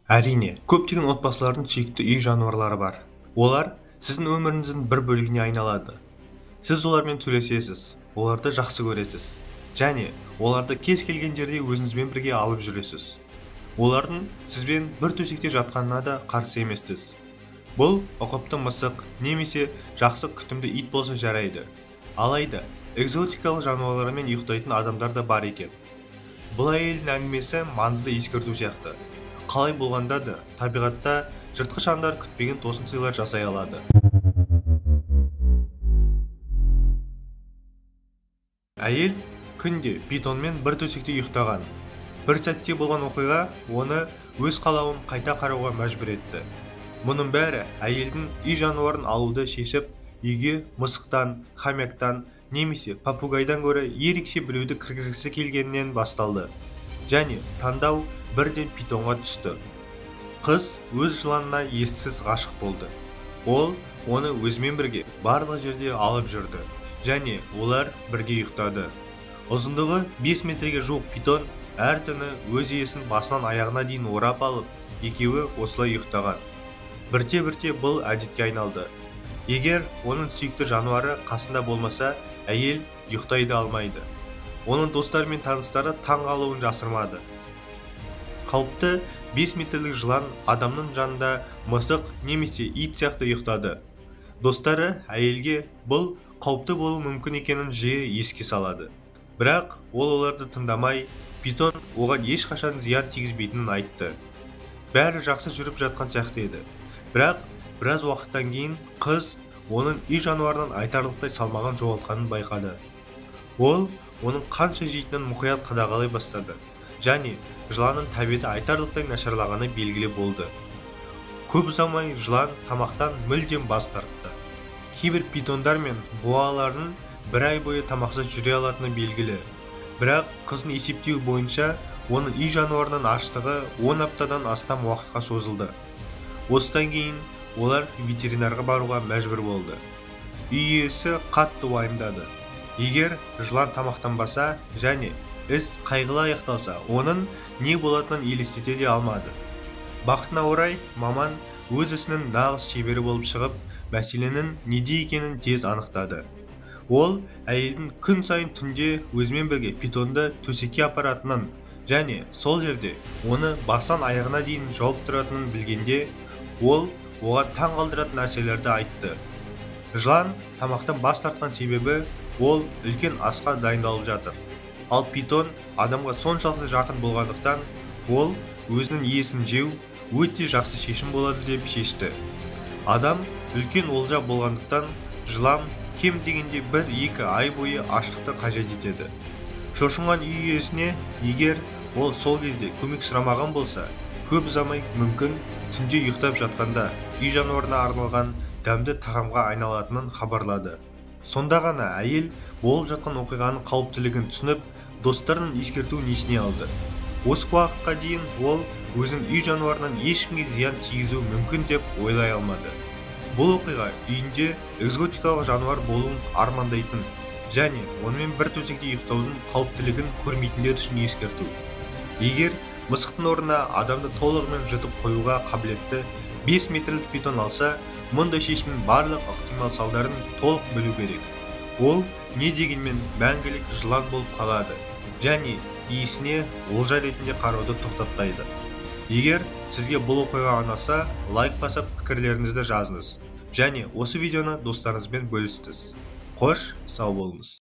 Әрине, көптеген отбасылардың сүйікті үй жануарлары бар. Олар сіздің өміріңіздің бір бөлігіне айналады. Сіз олармен сөйлесесіз, оларды жақсы көресіз және оларды кез келген жерде өзіңізбен бірге алып жүресіз. Олардың сізбен бір төсекте жатқанына да қарсы емессіз. Бұл ұқыпты мысық немесе жақсы күтімді ит болса жарайды. Алайда экзотикалық жануарлармен ұйықтайтын адамдар да бар екен. Бұл әйелдің әңгімесі маңызды ескерту сияқты. Қалай болғанда да табиғатта жыртқыш аңдар күтпеген тосын сыйлар жасай алады. Әйел күнде питонмен бір төсекте ұйықтаған. Бір сәтте болған оқиға оны өз қалауын қайта қарауға мәжбүр етті. Мұның бәрі әйелдің үй жануарын алуды шешіп, үйге мысықтан, хомяктан немесе попугайдан гөрі ерекше біреуді кіргізгісі келгенінен басталды. Және таңдау бірден питонға түсті. Қыз өз жыланына ессіз ғашық болды. Ол оны өзімен бірге барлық жерде алып жүрді және олар бірге ұйықтады. Ұзындығы 5 метрге жуық питон әр түні өз иесін басынан аяғына дейін орап алып, екеуі осылай ұйықтаған. Бірте-бірте бұл әдетке айналды. Егер оның сүйікті жануары қасында болмаса, әйел ұйықтай да алмайды. Оның достары мен таныстары таң қалуын жасырмады. Қауіпті 5 метрлік жылан адамның жанында мысық немесе ит сияқты ұйықтады. Достары әйелге бұл қауіпті болуы мүмкін екенін жиі еске салады. Бірақ ол оларды тыңдамай, питон оған ешқашан зиян тигізбейтінін айтты. Бәрі жақсы жүріп жатқан сияқты еді. Бірақ біраз уақыттан кейін қыз оның үй жануарынан айтарлықтай салмағын жоғалтқанын байқады. Ол оның қанша жейтінін мұқият қадағалай бастады және жыланның тәбеті айтарлықтай нашарлағаны белгілі болды. Көп ұзамай жылан тамақтан мүлдем бас тартты. Кейбір питондар мен боалардың бір ай бойы тамақсыз жүре алатыны белгілі. Бірақ қыздың есептеуі бойынша оның үй жануарынан аштығы 10 аптадан астам уақытқа созылды. Осыдан кейін олар ветеринарға баруға мәжбүр болды. Үй иесі қатты уайымдады. Егер жылан тамақтанбаса және іс қайғылы аяқталса, оның не болатынын елестете де алмады. Бақытына орай, маман өз ісінің нағыз шебері болып шығып, мәселенің неде екенін тез анықтады. Ол әйелдің күн сайын түнде өзімен бірге питонды төсекке апаратынын және сол жерде оны бастан аяғына дейін жауып тұратынын білгенде, ол оған таң қалдыратын нәрселерді айтты. Жылан тамақтан бас тартқан себебі ол үлкен асқа дайындалып жатыр. Ал питон адамға соншалықты жақын болғандықтан, ол өзінің иесін жеу өте жақсы шешім болады деп шешті. Адам үлкен олжа болғандықтан, жылан кем дегенде 1-2 ай бойы аштықты қажет етеді. Шошынған үй иесіне егер ол сол кезде көмек сұрамаған болса, көп ұзамай мүмкін түнде ұйықтап жатқанда үй жануарына арналған дәмді тағамға айналатынын хабарлады. Сонда ғана әйел болып жатқан оқиғаның қауіптілігін түсініп, достарының ескертуін есіне алды. Осы уақытқа дейін ол өзінің үй жануарынан ешкімге зиян тигізуі мүмкін деп ойлай алмады. Бұл оқиға үйінде экзотикалық жануар болуын армандайтын және онымен бір төсекте ұйықтаудың қауіптілігін көрмейтіндер үшін ескерту. Егер мысықтың орнына адамды толығымен жұтып қоюға қабілетті 5 метрлік питон алса, мұндай шешімнің барлық ықтимал салдарын толық білу керек. Ол не дегенмен мәңгілік жылан болып қалады және иесіне олжа ретінде қарауды тоқтатпайды. Егер сізге бұл оқиға ұнаса, лайк басып пікірлеріңізді жазыңыз және осы видеоны достарыңызбен бөлісіңіз. Қош, сау болыңыз.